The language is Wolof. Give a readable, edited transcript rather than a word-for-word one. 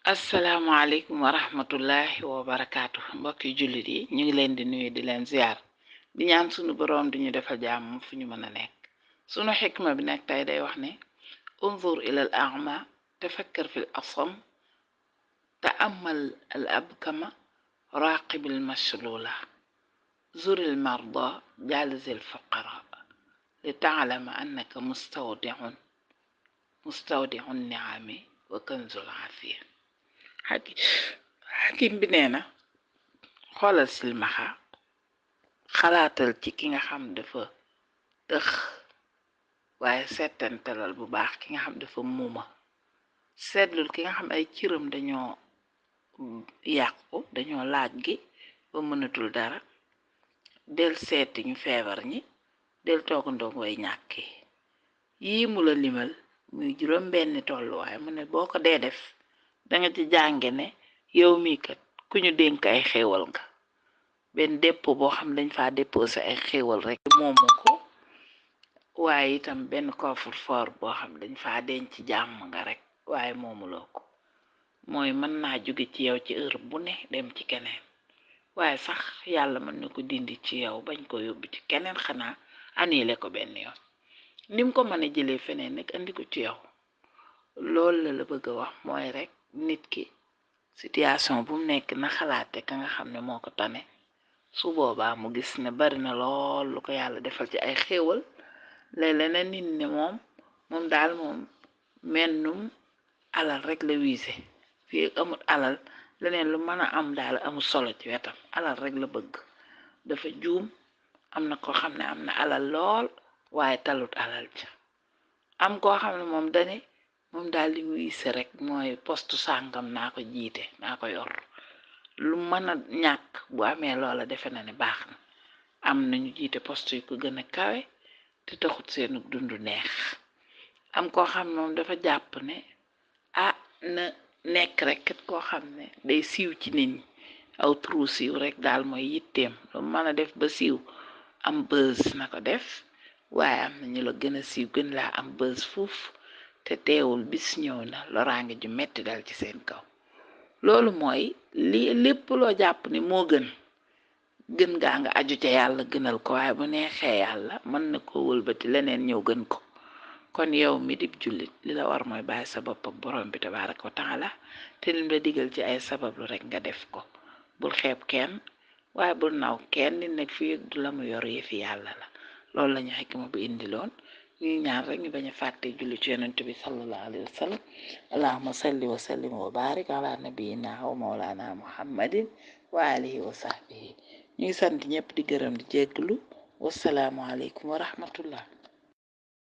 asalaamaaleykum wa rahmatullahi wa barakaatu mbokki jullit yi ñu ngi leen di nuyu di leen ziar di ñaan sunu boroom di ñu defal jàmm fu ñu mën a nekk sunu xikma bi nekk tey day wax ne unzur ila al a'ma tafakkar fi l asam ta'ammal al abkama raqib al mashlula zur al marda jaliz al fuqara li ta'lama annaka mustawdi'un ni'ami wa kanzul afiya xakim bi nee na xoolal silmaxa xalaatal ci ki nga xam dafa tëx waaye settantalal bu baax ki nga xam dafa muuma seetlul ki nga xam ay ciram dañoo yàqu dañoo laaj gi ba mënatul dara del seeti ñu feebar ñi del toogandoog way ñàkki yii mu la limal muy juróom benni tolluwaay mu ne boo ko dee def danga ci jànge ne yow mii kat ku ñu dénk ay xéewal nga benn dépôt boo xam dañ fa déposé ay xéewal rek moomu ko waaye itam benn coffre-fort boo xam dañ fa denc ci jàmm nga rek waaye moomuloo ko mooy mën naa jóge ci yow ci heure bu ne dem ci keneen waaye sax yàlla mën na ko dindi ci yow bañ ko yóbbu ci keneen xanaa annulé ko benn yoon nim ko mën a jëlee feneen nag andi ko ci yow loolu la bëgg a wax mooy rek nit ki situation bu mu nekk na xalaate ka nga xam ne moo ko tane su boobaa mu gis ne bari na lool lu ko yàlla defal ci ay xéewal léeg-léeg na nit ne moom daal moom mennum alal rek la wiise fii amul alal leneen lu mën a am daal amul solo ci wetam alal rek la bëgg dafa juum am na ko xam ne am na alal lool waaye talut alal ja am koo xam ne moom dane moom daal li wiise rek mooy postu sàngam naa ko jiite naa ko yor lu mën a ñàkk bu amee loola defe na ne baax na am nañu jiite poste yu ko gën a kawe te taxut seenu dundu neex am koo xam ne moom dafa jàpp ne na nekk rek kat koo xam ne day siiw ci nit ñi aw turu siiw rek daal mooy yitteem lu mën a def ba siiw am buzz na ko def waaye am na ñu la gën a siiw gën laa am buzz fuuf te teewul bis ñëw na loraange ju metti dal ci seen kaw loolu mooy lépp loo jàpp ni moo gën gaa nga aju ca yàlla gënal ko waaye bu neexee yàlla mën na ko wëlbati leneen ñëw gën ko kon yow mi dib jullit li la war mooy bàyyi sa bopp ak borom bi tabaaraka wa taala te lim la digal ci ay sabablu rek nga def ko bul xeeb kenn waaye bul naw kenn nit nag fii du la mu yor yëfi yàlla la loolu lañu xikma bu indi loon ñuy ñaan rek ñu bañ a fàtte julli ci yonent bi sallallahu alayhi wa sallam allahumma salli wa sallim wa barik ala nabiyina wa mawlana muhammadin wa alihi wa sahbihi ñuy sant ñëpp di gërëm di jégglu wasalaamu aleykum wa rahmatullah